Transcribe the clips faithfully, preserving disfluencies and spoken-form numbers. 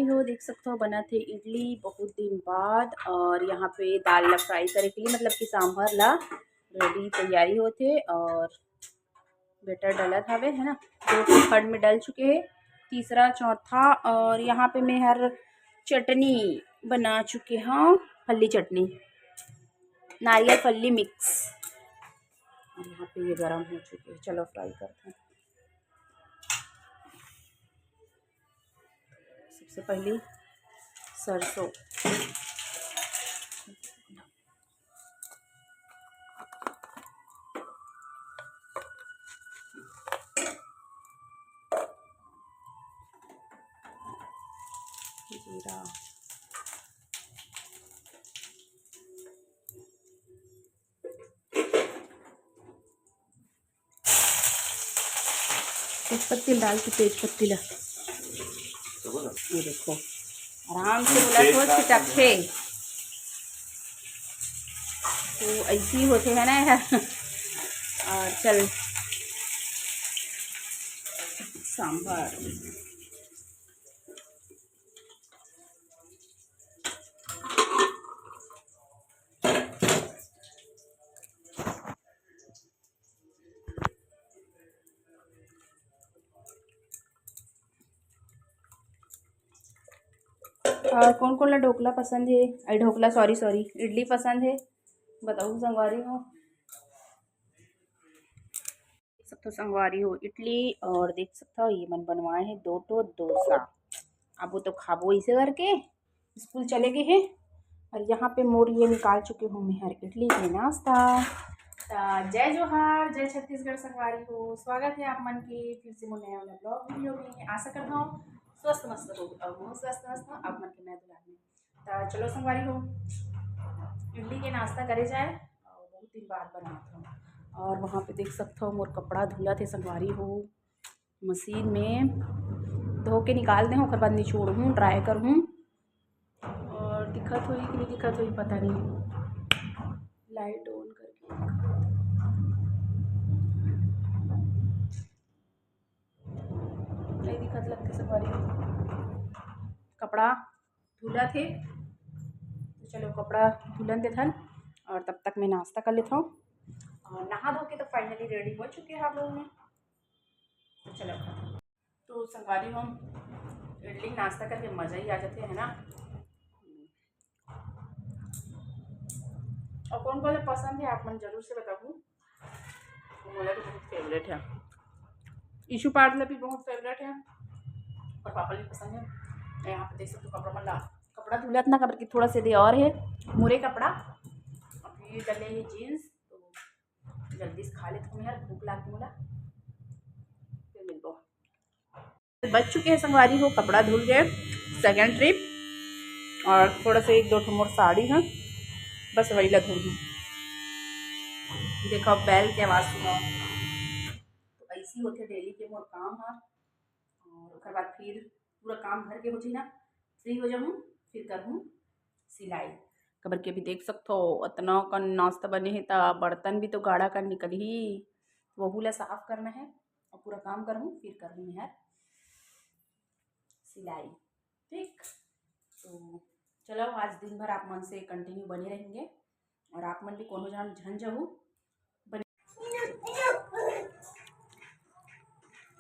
हो, देख सकत हो, बनत हे इडली बहुत दिन बाद। और यहाँ पे दाल ला फ्राई करे के लिए, मतलब कि सांभर ला रेडी तैयारी होत हे। और बैटर डलत हवे, है ना, दो ठो खंड में डल चुके हे, तीसरा, चौथा। और यहाँ पे मैं हर चटनी बना चुके हूँ, फल्ली चटनी, नारियल फल्ली मिक्स। और यहाँ पे ये गरम हो चुके हैं, चलो फ्राई करते हैं। सबसे पहले सरसों, जीरा, तेज पत्ती डाल के, तेज पत्ती ला, ये देखो, आराम से बोला तो छिटकथे। तो ऐसी होते है ना यार। और चल, सांभर। और कौन कौन ला ढोकला पसंद है, अरे ढोकला, सॉरी सॉरी, इडली पसंद है, बताओ संगवारी हो। देख सकथो संगवारी हो इडली, और देख सकथो ये मन बनवाए हैं दो ठो डोसा। अब वो तो खाबो इसे करके, स्कूल चले गए हैं। और यहाँ पे मोर लिए निकाल चुके हूँ मैं हर इडली के नाश्ता। त जय जोहार, जय छत्तीसगढ़ संगवारी हो, स्वागत है आप मन के फिर से मोर नया वाला ब्लॉग वीडियो में। आशा करता हूँ स्वस्थ मस्त हो, और बहुत स्वस्थ मस्त हो आप मन के मैं दुलार में। त चलो संगवारी हो, इडली के नाश्ता करे जाए, और बहुत दिन बाद बनात हूँ। और वहाँ पे देख सकथो मोर कपड़ा धुलत हे संगवारी हो, मशीन में धो के निकाल दे हूँ, ओकर बाद निचोड़ हूँ, ड्राई कर हूँ। और दिखत होही कि नहीं दिखत होही, पता नहीं, लाइट ऑन करके नहीं दिखत लगते संगवारी हो। कपड़ा धुलत हे, तो चलो कपड़ा धुलन देथन और तब तक मैं नाश्ता कर लेता हूँ। और नहा धो के तो फाइनली रेडी हो चुके हैं आप लोग में। तो चलो, तो संगवारी हो, इडली नाश्ता करके मज़ा ही आ जाते है ना। और कौन कौन पसंद है आप मन जरूर से बताओ। मोला तो बहुत फेवरेट है, ईशु पार्थ ला भी बहुत फेवरेट है, और पापा ला भी पसंद है। यहाँ पे देख सकते हो कपड़ा मन ला, कपड़ा धुलत ना, काबर कि थोड़ा से दे और है मोरे कपड़ा। अभी डले है जीन्स, तो जल्दी से खा लेते हैं यार, भूख लाग मोला, फिर मिलबो। बज चुके हैं संगवारी हो, कपड़ा धुल गए, सेकंड ट्रिप, और थोड़ा सा एक दो ठो मोर साड़ी है, बस वही ला धुल हूँ। देखो बैल के आवाज़ सुनो, तो ऐसी होते डेली के मोर काम है। और ओकर बाद फिर पूरा काम घर के हो जाही ना, फ्री हो जाहूँ, फिर करहूँ सिलाई। काबर कि अभी देख सकथो, अतना कन नाश्ता बने हे, त बर्तन भी तो गाड़ा कन निकलही, वहू ला साफ करना है। और पूरा काम करहूँ, फिर करहूँ मैं हर सिलाई। ठीक, तो चलो, आज दिन भर आप मन से कंटिन्यू बने रहेंगे और आप मन भी कोनो जान झन जहू।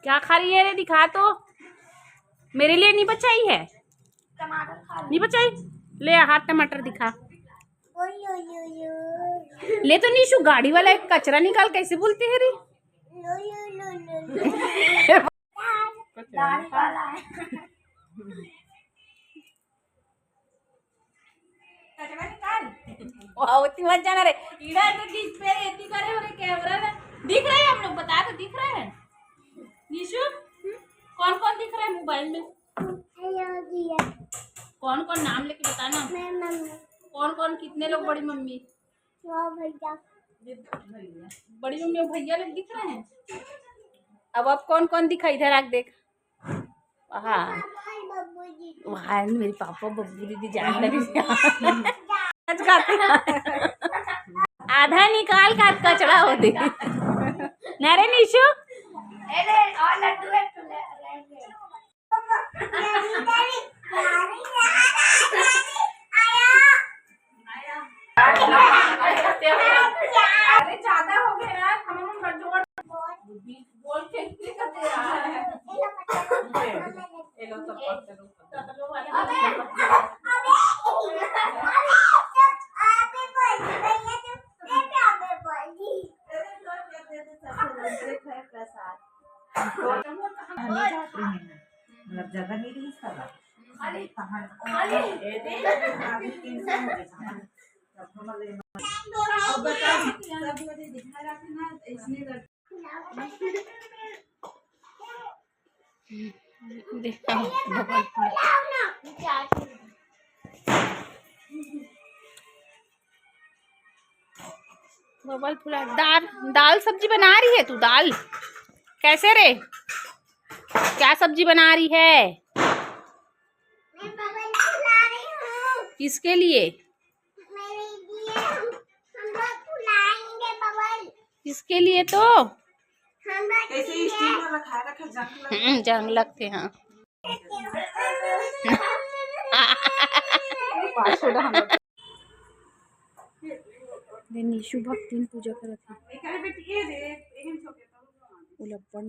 क्या खा रही है रे, दिखा तो, मेरे लिए नहीं बचाई है, टमाटर खा नहीं बचाई। ले हाथ टमाटर दिखा। ओयो, यो, यो। ले तो निशु, गाड़ी वाला एक कचरा निकाल, कैसे बोलती है रे? लो, यो, लो, लो, लो। गाड़ी वाला है। कचरा निकाल। वाह, उतनी मत जाना रे। इधर तो खींच पे, इतनी करे हो रे कैमरा में। दिख रहे हैं हम लोग, बता दो, दिख रहे हैं? निशु, कौन कौन दिख रहा है मोबाइल में? कौन कौन नाम लेके बताना। मैं मम्मी। कौन कौन, कितने लोग बड़ी मम्मी? वो भैया। बड़ी मम्मी और भैया लोग दिख रहे हैं। अब, अब कौन कौन दिखा, इधर आके देख। हाँ। पापा और बब्बू जी। वहाँ मेरे पापा बब्बू दीदी जान लगी। सच खाते हैं। आधा निकाल का कचरा होते। ना रे निशु? अरे, और लड्डू है, तू ले, ले, ले। अरे ज्यादा हो गया यार, हम लोग जोर बोल के इतने करते यार। ये लो सब पकड़ लो। अबे, अबे, अबे, अबे, अबे, अबे, अबे, अबे, अबे, अबे, हमें जाते हैं ना, मतलब, जगह नहीं रही साला। अरे, कहाँ, अरे, अभी तीन सौ हो गए। अब बता, सब मुझे दिखा रहा था ना, इसने कर देखो, बबल फुला। बबल फुला। दाल, दाल सब्जी बना रही है तू? दाल कैसे रे? क्या सब्जी बना रही है? मैं बबल फुला रही हूँ। किसके लिए? मेरे लिए। हम, हम लोग फुलाएंगे बबल। किसके लिए तो? हम लोग कैसे लिए। स्टील में रखा रखा, जंग लग हम्म, जंग लगते हैं। पाछोड़ा हम लोग। दे निशु भक्तिन पूजा करत हे। ओला अपन